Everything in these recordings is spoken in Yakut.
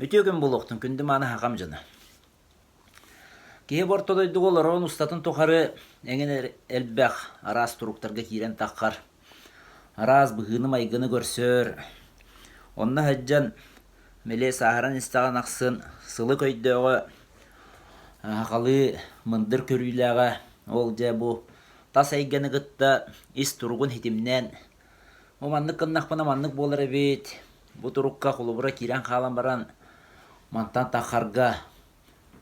Үтүө күн буолуохтун, күндү мааны хахам дьоно. Киһи бу орто дойдуга олорорун устатын тухары эҥин элбэх араас туруктарга киирэн таххар, араас быһыыны-майгыны көрсөр. Онно сылдьан били сааһыран истэҕин ахсын сылык өйдөөҕө, сахалыы мындыр көрүүлээҕэ, ол дьэ бу тас эйгэни кытта ис туругун ситимнээн, бу маннык гыннахпына маннык буолар эбит, Бу турукка холобура киирэн хаалан баран, мантан таххарга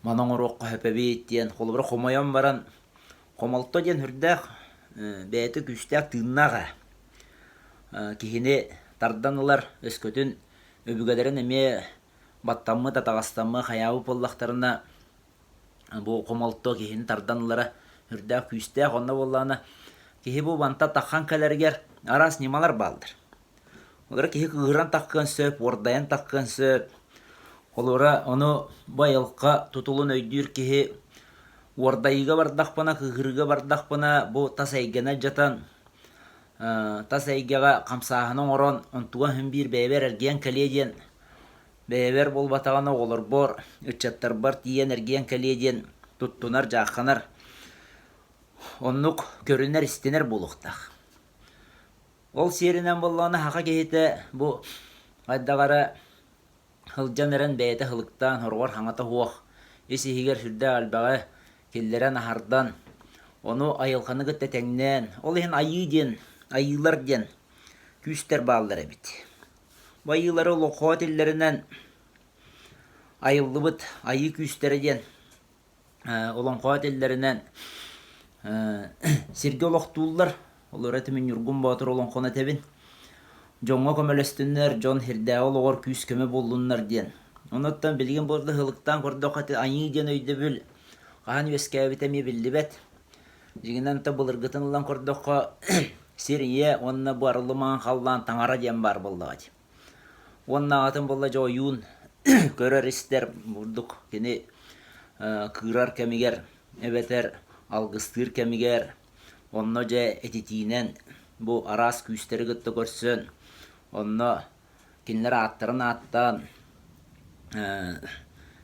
маны оҥоруохха сөп эбит диэн холобура хомойон баран, хомолто диэн сүрдээх бэйэтэ күүстээх тыыннаах ээ. Киһини тардан ылар, өскөтүн өбүгэлэрин эмиэ баттаммыт, атаҕастаммыт, хайаабыт буоллахтарына, бу хомолто киһини тардан ылара сүрдээх күүстээх. Онно буоллаҕына киһи бу мантан таххан кэлэригэр араас ньымалар бааллар. Олоро киһи кыыһыран таххыан сөп, уордайан таххыан сөп. Холобура, ону бу айылҕа тутулун өйдүүр киһи уордайыыга бардахпына, кыыһырыыга бардахпына, бу тас эйгэни алдьатан, тас эйгэҕэ хамсааһыны оҥорон, онтуга син биир бэйэбэр эргийэн кэлиэ диэн, бэйэбэр буолбатаҕына оҕолорбор, ыччаттарбар тиийэн эргийэн кэлиэ диэн туттунар, дьаахханар. Оннук көрүнэр-истинэр буолуохтаах. Ол сиэринэн буоллаҕына саха киһитэ бу хайдах эрэ сылдьан эрэн бэйэтэ һылыктаан, сороҕор хаҥата суох, ис-иһигэр сүрдээх элбэҕи киллэрэн аһардан, ону айылҕаны кытта тэҥнээн, ол иһин айыы диэн, айыылар диэн күүстэр бааллар эбит. Бу айыылары олоҥхоҕо этиллэринэн айыллыбыт айыы күүстэрэ диэн Олоҥхо этиллэринэн сиргэ олохтууллар. Олор этимин Ньургун Боотур олоҥхону этэбин. Дьоҥҥо көмөлөстүннэр, дьон сирдээҕи олоҕор күүс-көмө буоллуннар диэн. Онуттан билигин бу ыһылыктаан көрдөххө ити айыы диэн өйдөбүл хаһан үөскээбитэ эмиэ биллибэт. Дьиҥинэн то былыргытын ылан көрдөххө сир ийэ уонна бу арыллы маҥан халлаан таҥара диэн баар буоллаҕа дии. Уонна аҕатын буолла дьэ ойуун көрөр-истэр бурдук кини кыырар кэмигэр эбэтэр алгыстыыр кэмигэр онно дьэ этитиинэн бу араас күүстэри кытта көрсөн онно кинилэр ааттарын ааттаан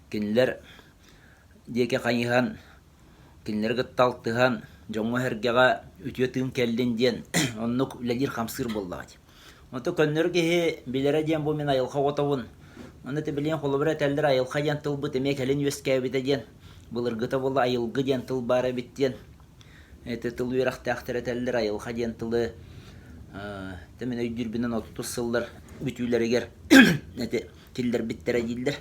кинилэр диэки хайыһан кинилэри кытта алтыһан, дьоҥҥо-сэргэҕэ үтүө тыын кэллин диэн оннук үлэлиир-хамсыыр буоллаҕа дии. Онтон көннөрү киһи билэрэ диэн бу мин айылҕа оҕотобун. Ону ити билигин холобура этэллэр айылҕа диэн тылбыт эмиэ кэлин үөскээбитэ диэн, былыргыта буолла айылгы диэн тыл баар эбит диэн. Ити тыл үөрэхтээхтэр этэллэр айылҕа диэн тылы э, мин өйдүүрбүнэн 30 сыллар бүтүүлэригэр ити киллэрбиттэрэ дииллэр.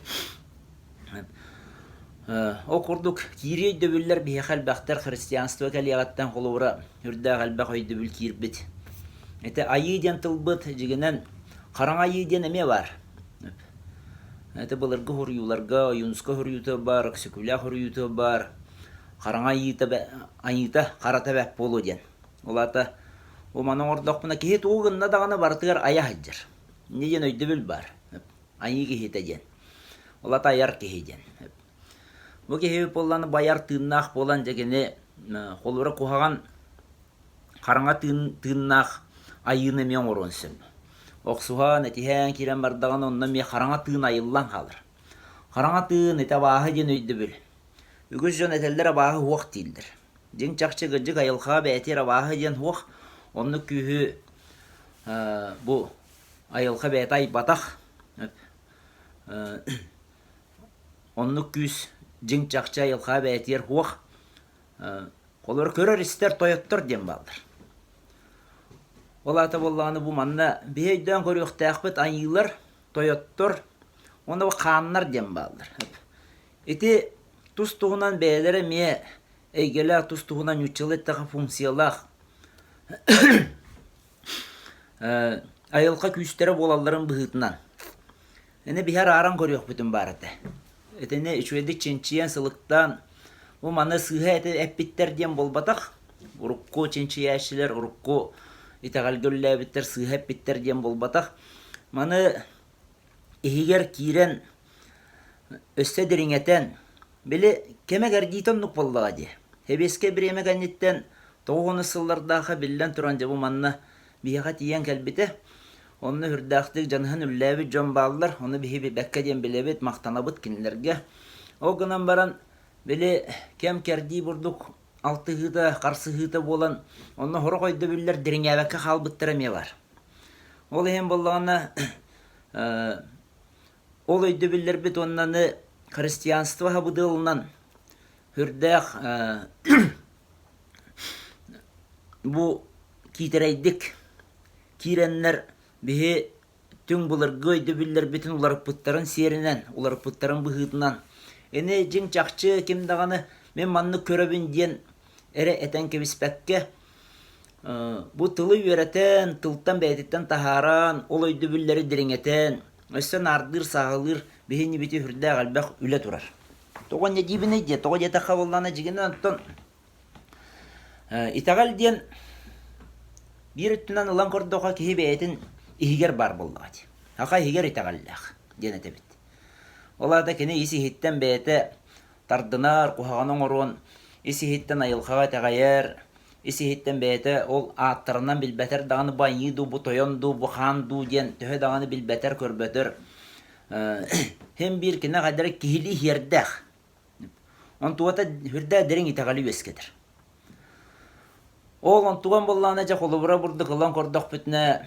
Ол курдук киирии өйдөбүллэр биһиэхэ элбэхтэр христианство кэлиэҕиттэн холобура үрдээх элбэх өйдөбүл киирбит. Ити айыы диэн тылбыт дьигинэн хараҥа айыы диэн эмиэ баар. Ити былыргы хоруйууларга Ойуунускай хоруйуута баар, Өксөкүлээх хоруйуута баар. Хараҥа айыыта, айыыта харата бэрт буолуо диэн. Ол аата бу маны оҥордохпуна киһи тугу гынна даҕаны барытыгар айа сылдьар. Инньэ диэн өйдөбүл баар. Айыы киһитэ диэн. Ол аата айар киһи диэн. Бу киһи буоллаҕына байар тыыннаах буолан дьэ кини холобура куһаҕан хараҥа тыын тыыннаах айыыны эмиэ оҥоруон сөп. Охсуһан, этиһэн киирэн бардаҕына онно эмиэ хараҥа тыын айыллан хаалар. Хараҥа тыын ити абааһы диэн өйдөбүл. Үгүс дьон этэллэр абааһы уох дииллэр. Дьиҥ чахчы кырдьык айылҕаҕа бэйэтигэр абааһы диэн уох, оннук күүһү бу айылҕа бэйэтэ айбатах. Оннук күүс дьиҥ чахчы айылҕа бэйэтигэр суох. Холобур, көрөр-истэр тойоттор диэн бааллар. Ол аата буоллаҕына бу манна биһи өйдөөн көрүөхтээхпит айыылар, тойоттор уонна бу хааннар диэн бааллар. Ити тус-туһунан бэйэлэрэ эмиэ эйгэлээх тус-туһунан нууччалыы эттэххэ функциялаах айылҕа күүстэрэ буолалларын быһыытынан ини биһи арааран көрүөхпүтүн баар этэ. Итини үчүгэйдик чинчийэн, сылыктаан, бу маны сыыһа эппиттэр диэн буолбатах. Урукку чинчийээччилэр, урукку итэҕэлгэ үлэлээбиттэр сыыһа эппиттэр диэн буолбатах. Маны иһигэр киирэн өссө дириҥэтэн, били кэмэ кэрдиитэ оннук буоллаҕа дии. Сэбиэскэй бириэмэ кэнниттэн 90 сыллардаахха биллэн туран дьэ бу манна биһиэхэ тиийэн кэлбитэ. Онно үрдээхтик дьаныһан үллээбит дьон бааллар, ону биһи бэккэ диэн билэбит, махтанабыт кинилэргэ. Ол гынан баран, били кэм-кэрдии бурдук алтыһыыта, харсыһыыта буолан, онно сорох өйдөбүллэр дириҥээбэккэ хаалбыттара эмиэ баар. Ол иһин буоллаҕына, ол өйдөбүллэрбит уонна аны христианство сабыдыалынан сүрдээх бу киитэрэйдик киирэннэр биһи түҥ былыргы өйдөбүллэрбитин уларыппыттарын сиэринэн, уларыппыттарын быһыытынан ини дьиҥ чахчы ким даҕаны мин маннык көрөбүн диэн эрэ этэн кэбиспэккэ бу тылы үөрэтэн, тылтан бэйэтиттэн таһааран, ол өйдөбүллэри дириҥэтэн, өссө наардыыр, сааһылыыр биһи-нибити сүрдээх элбэх үлэ турар. Тоҕо инньэ диибиний диэ, тоҕо диэтэххэ буоллаҕына дьигинэн оттон Итэҕэл диэн биир өттүнэн ылан көрдөххө киһи бэйэтин иһигэр баар буоллаҕа дии. Саха иһигэр итэҕэллээх диэн этэбит. Ол аата кини ис-иһиттэн бэйэтэ тардынар, куһаҕаны оҥоруон, ис-иһиттэн айылҕаҕа итэҕэйэр, ис-иһиттэн бэйэтэ ол ааттарынан билбэтэр даҕаны бу айыы дуу, бу тойон дуу, бу хаан дуу диэн төһө даҕаны билбэтэр, көрбөтөр син биир кини хайдах эрэ киһилии иһиэрдээх. Онтугата үрдээх дириҥ итэҕэли үөскэтэр. Ол онтуган буоллаҕына дьэ холобура бурдук ылан көрдөхпүтүнэ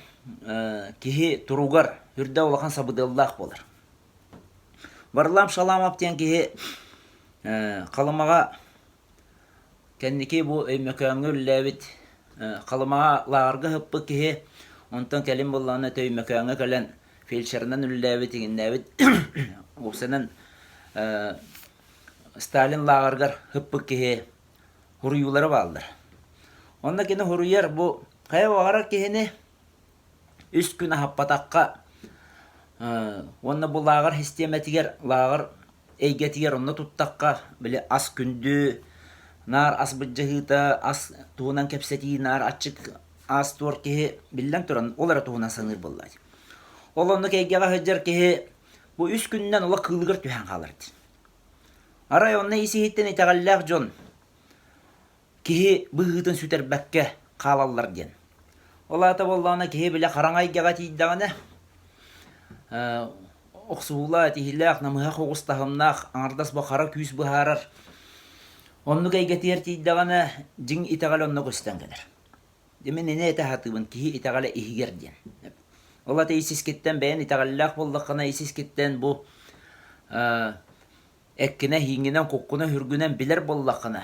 киһи туругар үрдэ улахан сабыдыаллаах буолар. Варлам Шаламов диэн киһи Халымаҕа Кэнники бу Өймөкөөҥҥө үлэлээбит Халымаҕа лааҕырга ыһыппыт киһи, онтон кэлин буоллаҕына Өймөкөөҥҥө кэлэн фельдшерынан үлэлээбит, иҥиннээбит, уопсайынан Сталин лааҕырыгар ыһыппыт киһи суруйуулара бааллар. Онно кини суруйар бу хайа баҕарар киһини үс күн аһаппатахха уонна бу лааҕыр систиэмэтигэр лааҕыр эйгэтигэр онно туттахха, били ас күндү, наар ас былдьаһыыта, ас туһунан кэпсэтии, наар аччык аас-туор киһи биллэн туран ол эрэ туһунан саныыр буолла. Ол оннук эйгэҕэ сылдьар киһи бу үс күнүнэн олох кыылыгар түһэн хаалар дии. Арай онно ис-иһиттэн итэҕэллээх дьон киһи быһыытын сүтэрбэккэ хаалаллар диэн. Ол аата буоллаҕына киһи бile хараҥа эйгэҕэ тиийдэҕинэ охсуһуулаах, этиһиилээх, намыһах оҕус таһымнаах, аҥардас бу хара күүс быһаарар оннук эйгэтигэр тиийдэҕинэ дьиҥ итэҕэл онно көстөн кэлэр. Мин ини этэ сатыыбын киһи итэҕэлэ иһигэр диэн. Ол аата ис-искиттэн бэйэн итэҕэллээх буоллаххына ис-искиттэн бу эккинэ-иһиҥҥинэн, куккуна-сүргүнэн билэр буоллаххына,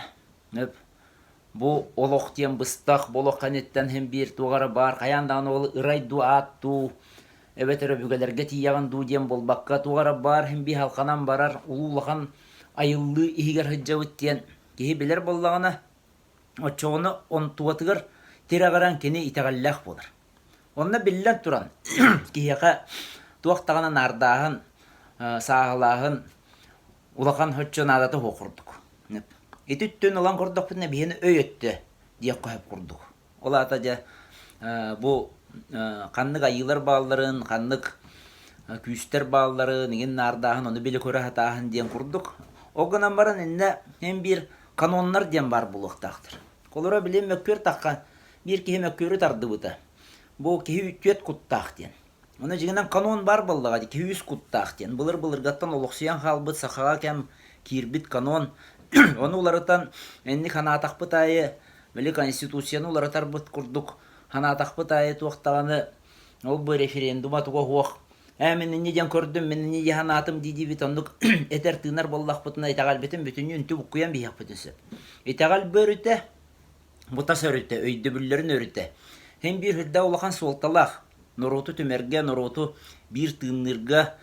бу олох диэн быстах, бу олох кэнниттэн син биир туох эрэ баар, хайаан даҕаны ол ырай дуу, аат дуу, эбэтэр өбүгэлэргэ тиийэҕин дуу диэн буолбакка, туох эрэ баар син биир халханан барар улуу улахан айыллыы иһигэр сылдьабыт диэн киһи билэр буоллаҕына, оччоҕуна онтугатыгар тирэҕирэн кини итэҕэллээх буолар. Онно биллэн туран, киһиэхэ туох даҕаны наардааһын, сааһылааһын улахан соччо наадата суох курдук. Ити өттүн ылан көрдөхпүтүнэ биһиэни өй өттө диэххэ сөп курдук. Ол аата дьэ бу ханнык айыылар баалларын, ханнык күүстэр баалларын, иҥин наардааһын, ону билэ-көрө сатааһын диэн курдук. Ол гынан баран иннэ эн биир каноннар диэн баар буолуохтаахтар. Холобура, билим мөккүөр тахха биир киһи мөккүөрү тардыбыта. Бу киһи түөрт куттаах диэн. Ону дьиҥинэн канон баар буоллаҕа дии, киһи үс куттаах диэн. Былыр-былыргаттан олохсуйан хаалбыт сахаҕа кэм киирбит канон. Ону уларытан инник санаатахпыт аайы, били конституцияны уларытарбыт курдук санаатахпыт аайы туох даҕаны ол бу референдума туга суох ээ мин инньэ диэн көрдүм, мин инньэ дии санаатым дии-диибит оннук этэр-тыынар буоллахпытына итэҕэлбитин бүтүннүү үнтү буккуйан биһиэхпитин сөп. Итэҕэл бу өрүтэ бу тас өрүтэ, өйдөбүллэрин өрүтэ син биир үрдээх улахан суолталаах. Норуоту түмэргэ, норуоту биир тыынныырга,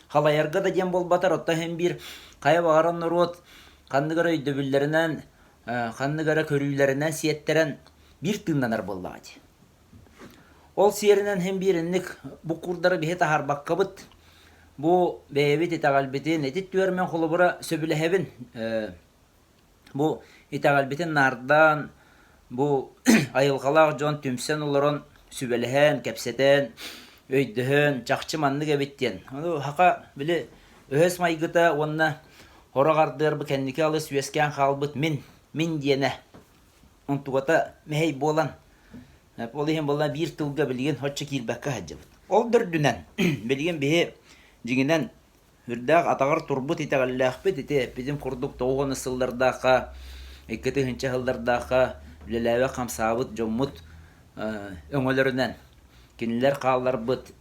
халайарга да диэн буолбатар, оттон син биир хайа баҕарар норуот ханнык эрэ өйдөбүллэринэн, ханнык эрэ көрүүлэринэн сиэттэрэн биир тыыннанар буоллаҕа дии. Ол сиэринэн син биир инник буккуурдары биһи таһаарбаккабыт, бу бэйэбит итэҕэлбитин, ити түөрмэн холобура сөбүлэһэбин. Бу итэҕэлбитин наардаан, бу айылҕалаах дьон түмсэн олорон сүбэлэһэн, кэпсэтэн, өйдөһөн, чахчы маннык эбит диэн. Ону саха били өһөс майгыта уонна сорох ардыгар бу кэнники алыс үөскээн хаалбыт мин, мин диэнэ онтугата мэһэй буолан. Ол иһин буолла биир тылга билигин оччо киирбэккэ сылдьабыт. Ол да үрдүнэн билигин биһи дьиҥинэн Үрдээх атаҕар турбут итэҕэллээхпит ити эппитим курдук 90 сыллардаахха, 2000 сыллардаахха үлэлээбит хамсаабыт дьоммут өҥөлөрүнэн, кинилэр хаалларбыт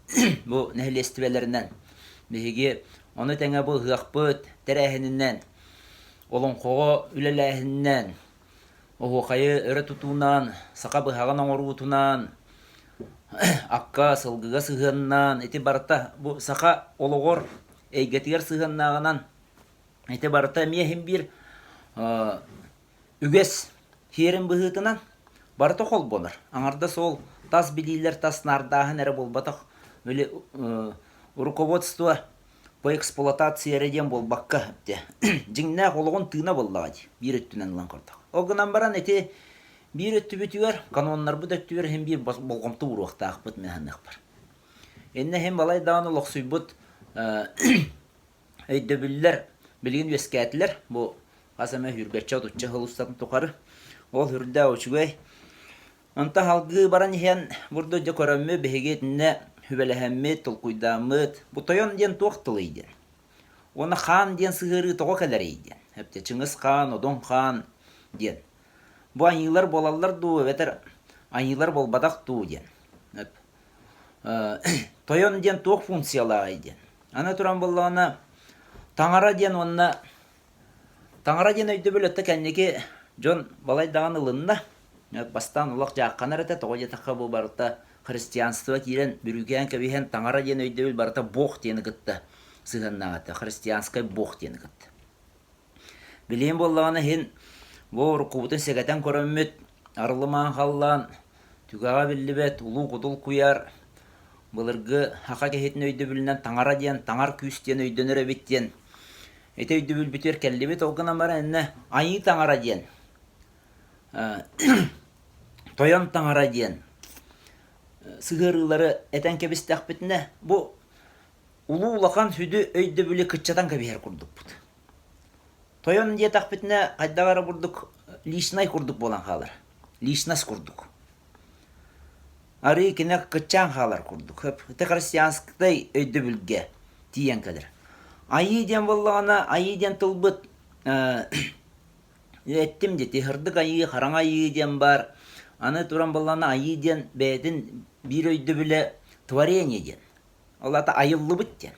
бу нэһилиэстибэлэринэн биһиги ону тэҥэ бу ыһыахпыт тэрээһининэн, олоҥхоҕо үлэлээһининэн, Оһуохайы өрө тутуунан, саха быһаҕын оҥоруутунан, акка, сылгыга сыһыаннаан, ити барыта бу саха олоҕор эйгэтигэр сыһыаннааҕынан ити барыта эмиэ иһин биир үгэс сиэрин быһыытынан барыта холбонор. Аҥардас ол тас билиилэр, тас наардааһын эрэ буолбатах, били руководство по эксплуатации эрэ диэн буолбакка дьиҥнээх олоҕун тыына буоллаҕа дии биир өттүнэн ылан көрдөх. Ол гынан баран ити биир өттүбүтүгэр каноннарбыт өттүгэр иһин биир болҕомто ууруохтаахпыт мин саныахпар. Иннэ иһин балай даҕаны олохсуйбут өйдөбүллэр билигин үөскээтилэр. Бу хас эмэ сүүрбэччэ отучча сыл устатын тухары. Ол үрдээх үчүгэй. Онтон салгыы баран иһэн бурду дьэ көрөммүт биһиги итиннэ сүбэлэһэммит, толкуйдааммыт, бу тойон диэн туох тылый диэн. Уонна хаан диэн сыһыарыы тоҕо кэлэрий диэн. Эптэ Чыҥыс хаан, Одун хаан диэн. Бу айыылар буолаллар дуу эбэтэр айыылар буолбатах дуу диэн. Тойон диэн туох функциялааҕый диэн. Аны туран буоллаҕына таҥара диэн уонна Таҥара диэн өйдөбүл өттө кэнники дьон балай даҕаны ылынна. Бастаан олох дьаахханар этэ, тоҕо диэтэххэ бу барыта христианство киирэн бүрүүкээн кэбиһэн таҥара диэн өйдөбүл барыта бог диэни кытта сыһыаннаах этэ, христианскай бог диэни кытта. Билигин буоллаҕына иһин бу уруккубутун сэгэтэн көрөммүт арылымаан халлаан түгэҕэ биллибэт улуу кутул куйаар былыргы саха киһитин өйдөбүлүнэн таҥара диэн таҥар күүс диэн өйдөнөр эбит диэн Ити өйдөбүлбүтүгэр кэллибит, ол гынан баран иннэ Айыы Таҥара диэн, Тойон Таҥара диэн сыһыарыылары этэн кэбистэхпитинэ, бу улуу улахан сүдү өйдөбүлү кыччатан кэбиһэр курдукпут. Тойон диэтэхпитинэ, хайдах эрэ курдук личнай курдук буолан хаалар. Личность курдук. Арыы кини кыччаан хаалар курдук. Ити христианскай өйдөбүлгэ тиийэн кэлэр. Айыы диэн буоллаҕына, айыы диэн тылбыт эттим дии, сырдык айыы, хараҥа айыы диэн баар. Аны туран буоллаҕына, айыы диэн бэйэтин биир өйдөбүлэ творение диэн. Ол аата айыллыбыт диэн.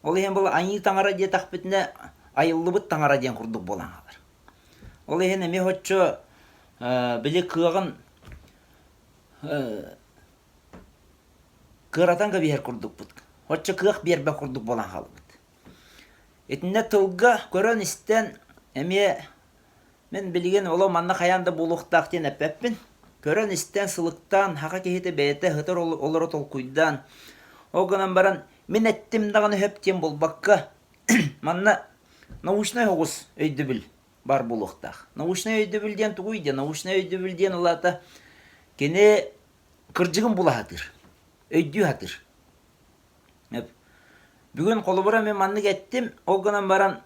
Ол иһин буолла айыы таҥара диэтэхпитинэ, айыллыбыт таҥара диэн курдук буолан хаалар. Ол иһин эмиэ оччо били кыаҕын кыаратан кэбиһэр курдукпут. Оччо кыах биэрбэт курдук буолан хаалбыт. Итиннэ тылга көрөн-истэн эмиэ мин билигин олох манна хайаан да буолуохтаах диэн эппэппин. Көрөн-истэн, сылыктаан, саха киһитэ бэйэтэ сытар олоро толкуйдаан, ол гынан баран мин эттим даҕаны сөп диэн буолбакка, манна научнай оҕус өйдөбүл баар буолуохтаах. Научнай өйдөбүл диэн тугуй диэн? Научнай өйдөбүл диэн ол аата кини кырдьыгын була сатыыр, өйдүү сатыыр. Бүгүн холобура мин маннык эттим, ол гынан баран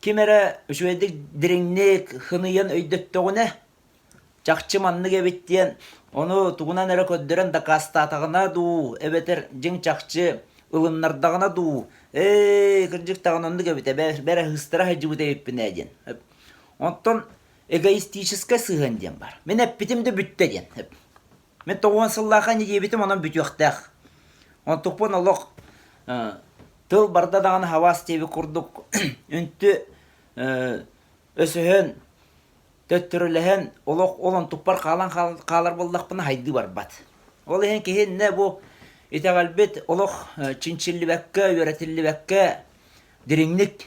ким эрэ үчүгэйдик дириҥник хыныйан өйдөттөҕүнэ, чахчы маннык эбит диэн ону тугунан эрэ көрдөрөн дакаастаатаҕына дуу, эбэтэр дьиҥ чахчы ылыннардаҕына дуу, ээ, кырдьык даҕаны оннук эбит, бэрэ ыһыстара сылдьыбыт эбиппин ээ диэн. Онтон эгоистическай сыһыан диэн баар. Мин эппитим да бүттэ диэн. Мин 90 сыллаахха ини диэбитим онон бүтүөхтээх. Онтукпун олох тыл барда даҕаны хабаас диэбит курдук үнтү өсөһөн төттөрүлэһэн олох ол онтукпар хаалан хаалар буоллахпына хайдыы барбат. Ол иһин киһи иннэ бу итэҕэлбит олох чинчиллибэккэ, үөрэтиллибэккэ дириҥник,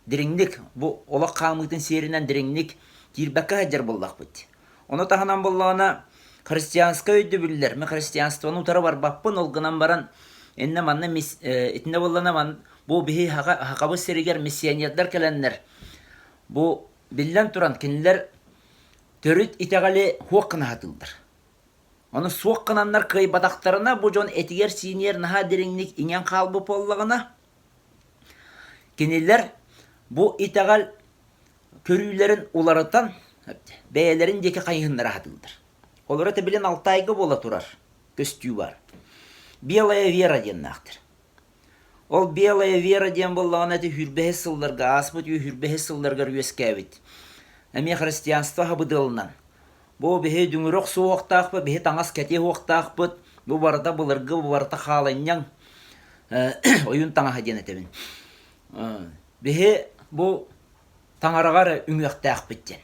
дириҥник бу олох хаамыытын сиэринэн дириҥник киирбэккэ сылдьар буоллахпыт. Ону таһынан буоллаҕына христианскай өйдөбүллэр, мин христианствоны утары барбаппын, ол гынан баран иннэ манна итиннэ буоллаҕына бу биһи Хахабыт сиригэр миссионердар кэлэннэр бу Биллэн туран, кинилэр төрүт итэҕэли суох гына сатыыллар. Ону суох гынаннар кыайбатахтарына, бу дьон этигэр-сиинигэр наһаа дириҥник иҥэн хаалбыт буоллаҕына, кинилэр бу итэҕэл көрүүлэрин уларытан, бэйэлэрин диэки хайыһыннара сатыыллар. Олоро билин Алтайга буола турар көстүү бар. Белая вера диэннээхтэр. Ол Белая вера диэн буоллаҕына ити сүүрбэһис сылларга, ааспыт үйэ сүүрбэһис сылларыгар үөскээбит. Эмиэ христианство хабыдыалынан. Бу биһи дүҥүрү охсуохтаахпыт, биһи таҥас кэтиэ суохтаахпыт, бу барыта былыргы, бу барыта хаалынньаҥ ойуун таҥаһа диэн этэбин. Биһи бу таҥараҕа эрэ үҥүөхтээхпит диэн.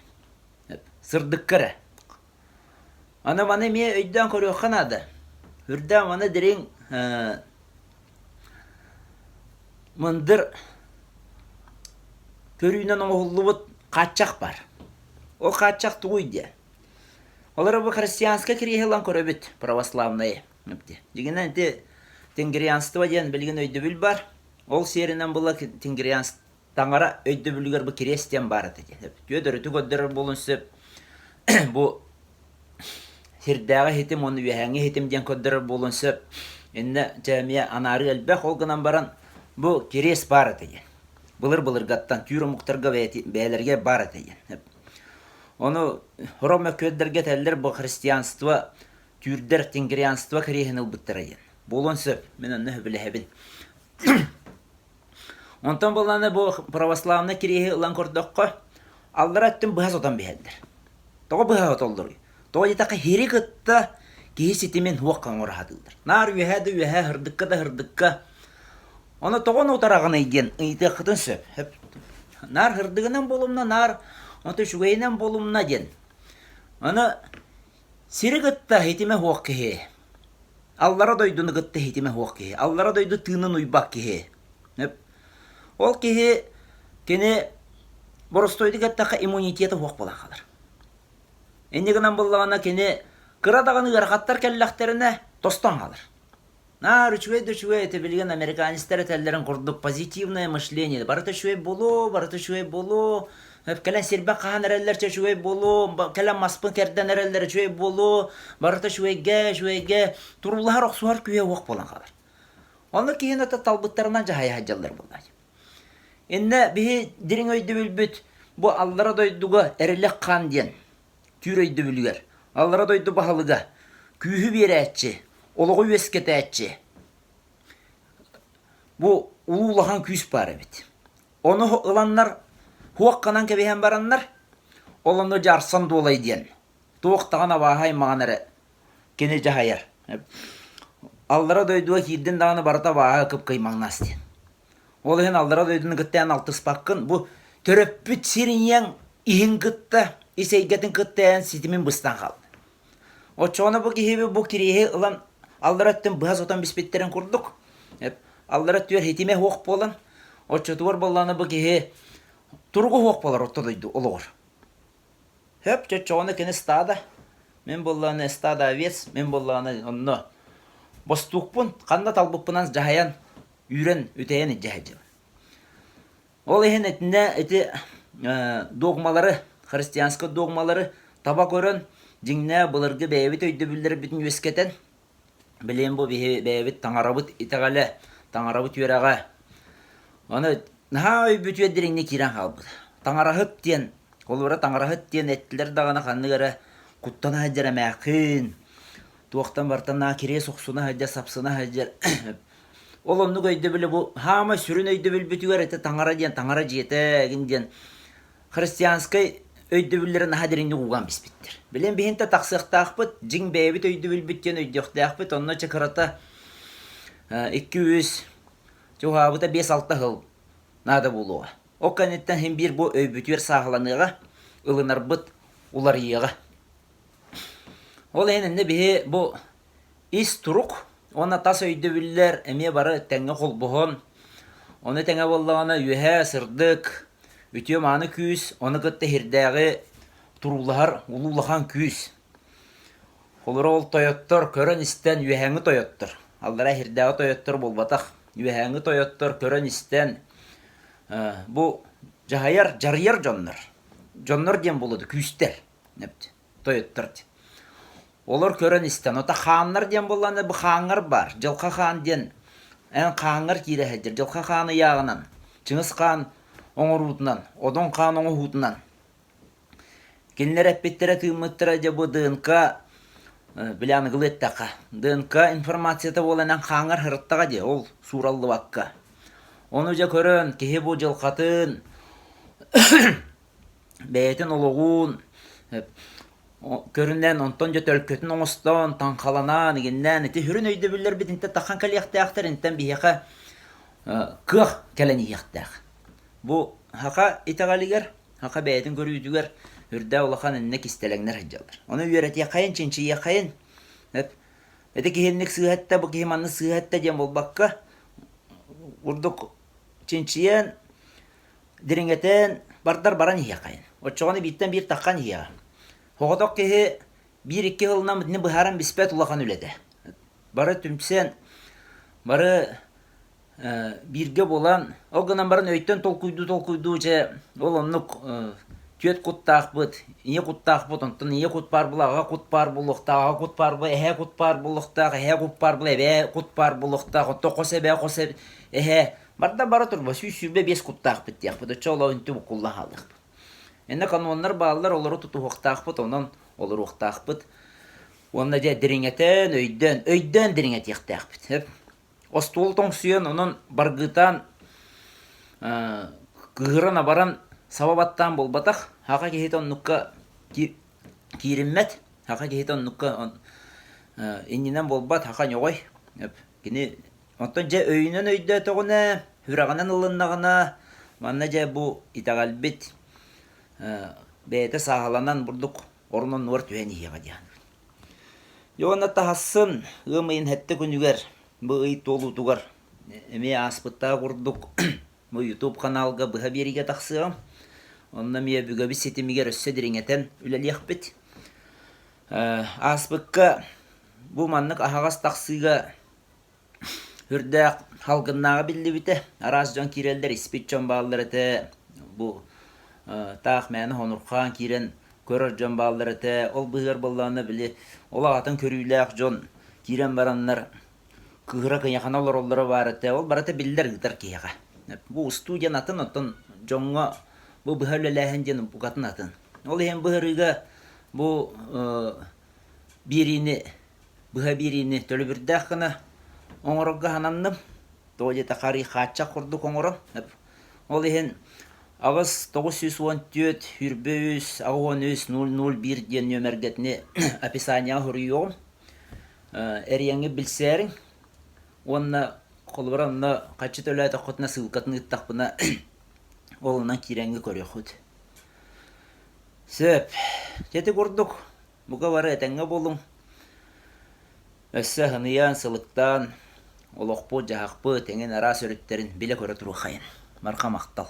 Сырдыкка эрэ. Аны маны эмиэ өйдөөн көрүөххэ наада. Үрдээн маны дириҥ мындыр көрүүнэн оҥоһуллубут хааччах баар. Ол хааччах тугуй диэ? Олору бу христианскай кириэһи ылан көрөбүт, православнайы. Дьиҥинэн ити тенгрианство диэн билигин өйдөбүл бар. Ол сиэринэн була тенгрианство таҥара өйдөбүлүгэр бу кириэс диэн баар этэ диэн. Түөдөрүтү көрдөрөр буолуон сөп. Бу сирдээҕи иһитим уонна үөһээҥҥи иһитим диэн көрдөрөр буолуон сөп. Иннэ дьэ эмиэ анаарыы элбэх, ол гынан баран бу кириэс баар этэ диэн. Былыр-былыргаттан түүр омуктарга бэйэлэригэр баар этэ диэн. Ону сорох мөккүөрдэргэ этэллэр бу христианство түүрдэр тенгрианство кириэһин ылбыттара диэн. Буолуон сөп, мин онно сөбүлэһэбин. Онтон буоллаҕына бу православнай кириэһи ылан көрдөххө, аллара өттүн быһа сотон биһэллэр. Тоҕо быһа сотоллоруй? Тоҕо диэтэххэ иһири кытта киһи ситимин суох оҥоро сатыыллар. Наар үөһээ да үөһээ, һырдыкка да һырдыкка. Ону тоҕо утараҕыный диэн ыйытыаххытын сөп. Наар һырдыгынан буолумна, наар онто үчүгэйинэн буолумна диэн. Аны сири кытта ситимэ суох киһи Аллара дойдуну кытта ситимэ суох киһи, аллара дойду тыынын уйбат киһи. Ол киһи кини боростуойдук эттэххэ иммунитета суох буолан хаалар. Инньэ гынан буоллаҕына кини кыра даҕаны ыарахаттар кэллэхтэринэ тостон хаалар. Наар үчүгэй да үчүгэй этэ билигин американецтар этэллэрин курдук позитивное мышление барыта үчүгэй буолуо, барыта үчүгэй буолуо, кэлэн сирбэ хаһан эрэллэр чэ үчүгэй буолуо, кэлэн маспын кэрдэн эрэллэр үчүгэй буолуо, барыта үчүгэйгэ, үчүгэйгэ туруулаһар охсуһар күүһэ уох буолан хаалар. Онно киһини ата талбыттарынан дьаһайа сылдьаллар буоллаҕа. Иннэ биһи дириҥ өйдөбүлбүт бу аллара дойдуга эрэлэх хаан диэн түүр өйдөбүлүгэр аллара дойду баһылыга күүһү биэрээччи, олоҕу үөскэтээччи бу улуу улахан күүс баар эбит. Ону ыланнар хуох гынан кэбиһэн бараннар, ол ону дьаарсан дуолай диэн, туох даҕаны абааһы аймаҕын эрэ кини дьаһайар. Аллара дойдуга киирдин даҕаны барыта абааһы кып-кыймаҥнас диэн. Ол иһин аллара дойдуну кытта эн алтыспаккын, бу төрөппүт сир ийэҥ иһин кытта, ис эйгэтин кытта эн ситимин быстан хаалла. Оччоҕуна бу киһиби бу кириэһи ылан аллара өттүн быһа сотон биспиттэрин курдук, аллара өттүгэр ситимэ суох буолан, оччотугар буоллаҕына бу киһи туруга суох буолар орто дойду олоҕор. Хөп, чоччоҕуна кини стада, мин буоллаҕына стада овец, мин буоллаҕына онно бостуукпун ханна талбыппынан дьаһайан, үүрэн, үтэйэн илдьэ сылдьабын. Ол иһин итиннэ ити догмалары, христианскай догмалары таба көрөн, дьиҥнээх былыргы бэйэбит өйдөбүллэрбитин үөскэтэн, билигин бу биһи бэйэбит таҥарабыт итэҕэлэ, таҥарабыт үөрэҕэ, аны наһаа өйбүтүгэр дириҥник киирэн хаалбыт. Таҥараһыт диэн, холобура таҥараһыт диэн эттилэр даҕаны ханнык эрэ куттана сылдьар эмээххин, туохтан бартан наһаа кириэс охсуна сылдьар, сапсына сылдьар Ол оннук өйдөбүлү бу хаамай сүрүн өйдөбүлбүтүгэр это таҥара диэн таҥара дьиэтэ игин диэн христианскай өйдөбүллэри наһаа дириҥник уган биспиттэр. Билэн биһинтэ тахсыахтаахпыт, дьиҥ бэйэбит өйдөбүлбүт диэн өйдүөхтээхпит. Онно чэ кырата 2-3 чугаһаабыта 5-6 сыл наада буолуоҕа. Ол кэнниттэн син биир бу өйбүтүгэр сааһыланыаҕа, ылынарбыт уларыйыаҕа. Ол иһин иннэ биһи бу Ис турук уонна тас өйдөбүллэр эмиэ бары тэҥҥэ холбоһон, ону тэҥэ буоллаҕына үөһээ сырдык, үтүө-мааны күүс, ону кытта иһирдээҕи туруулаһар улуу улахан күүс. Холобура ол тойоттор көрөн-истэн үөһээҥҥи тойоттор, аллараа иһирдээҕи тойоттор буолбатах, үөһээҥҥи тойоттор көрөн-истэн бу дьаһайар, дьарыйар дьоннор. Дьоннор диэн буолуо күүстэр. Тойоттор диэн. Олор көрөн-истэн, ото хааннар диэн буоллаҕына бу хааҥҥар баар. Дьылҕа хаан диэн эн хааҥҥар киирэ сылдьар. Дьылҕа хаан ыйааҕынан, Чыҥыс хаан оҥоруутунан, Одун хаан оҥоһуутунан. Кинилэр эппиттэрэ-тыыммыттара дьэ бу ДНК. Били аныгылыы эттэххэ, ДНК информацията буолан эн хааҥҥар сырыттаҕа дии, ол суураллыбакка. Ону дьэ көрөн, киһи бу дьылҕатын, бэйэтин олоҕун көрүнэн, онтон дьэ төлкөтүн оҥостон, таҥхаланан, игиннээн ити сүрүн өйдөбүллэрбит интэн таххан кэлиэхтээхтэр, интэн биһиэхэ кыах кэлэн иһиэхтээх. Бу саха итэҕэлигэр, саха бэйэтин көрүүтүгэр үрдээх улахан иннэ кистэлэҥнэр сылдьаллар. Ону үөрэтиэххэйин, чинчийиэххэйин. Ити киһинник сыыһа эттэ, бу киһи маннык сыыһа эттэ диэн буолбакка, курдук чинчийэн, дириҥэтэн, бардар баран иһиэххэйин. Оччоҕуна бииртэн биир таххан иһиэҕэ. Соҕотох киһи биир-икки сылынан итини быһааран биспэт улахан үлэтэ. Бары түмсэн, бары бииргэ буолан, ол гынан баран өйтөн толкуйдуу-толкуйдуу дьэ ол оннук түөт куттаахпыт, ийэ куттаахпыт, онтон ийэ кут баар буола, аҕа кут баар буолуохтаах, аҕа кут баар буола, эһээ кут баар буолуохтаах, эһээ кут баар буола, эбээ кут баар буолуохтаах, оттон хос эбээ, хос эһээ барда бара турба 125 куттаахпыт диэхпит, оччо ол үнтү буккулла хаалыахпыт. Иннэ каноннар бааллар, олору тутуһуохтаахпыт, онон олоруохтаахпыт. Уонна дьэ дириҥэтэн, өйдөөн, өйдөөн дириҥэтиэхтээхпит. Остуол тоҥсуйан, онон баргыытаан, кыыһыран-абаран саба баттаан буолбатах, саха киһитэ оннукка киириммэт, саха киһитэ оннукка иннинэн буолбат, саха ньоҕой. Кини оттон дьэ өйүнэн өйдөөтөҕүнэ, сүрэҕинэн ылыннаҕына, манна дьэ бу итэҕэлбит бэйэтэ сааһыланан бурдук орун оннугар түһэн иһиэҕэ диэн. Дьэ уонна таһассын ыам ыйын сэттэ күнүгэр бу ый туолуутугар эмиэ ааспыттаах курдук бу YouTube ханаалга быһа биэриигэ тахсыаҕым. Онно эмиэ өбүгэбит ситимигэр өссө дириҥэтэн үлэлиэхпит. Ааспыкка бу маннык аһаҕас тахсыыга Үрдээх салгыннааҕа биллибитэ, араас дьон киирэллэр, испит дьон бааллар этэ, бу таах мээнэ хонурхаан киирэн көрөр дьон бааллар этэ. Ол быыһыгар буоллаҕына били ол аҕатын көрүүлээх дьон киирэн бараннар кыыһыра кыйахана олороллоро баар этэ. Ол барыта биллэр ыытар киһиэхэ. Бу устуу диэн атын, оттон дьоҥҥо бу быһа үлэлээһин диэн букатын атын. Ол иһин быһарыыга бу биэриини быһа биэриини төлөбүрдээх гына оҥорорго сананным. Тоҕо диэтэххэ арыый хааччах курдук оҥорон. Ол иһин 8 914 23 83 001 диэн нүөмэргэтини описанияҕа суруйуоҕум. Эрийэҥҥит билсээриҥ уонна холобура онно хаччы төлөөтөххүтүнэ ссылкатын ыыттахпына ол онон киирэҥҥэ көрүөххүт. Сөп. Дьэ ити курдук Бука бары этэҥҥэ буолуҥ, өссө аһыныйан, сылыктаан, олохпут-дьаһахпыт эҥин араас өрүттэрин билэ-көрө туруоххайын. Марха махтал.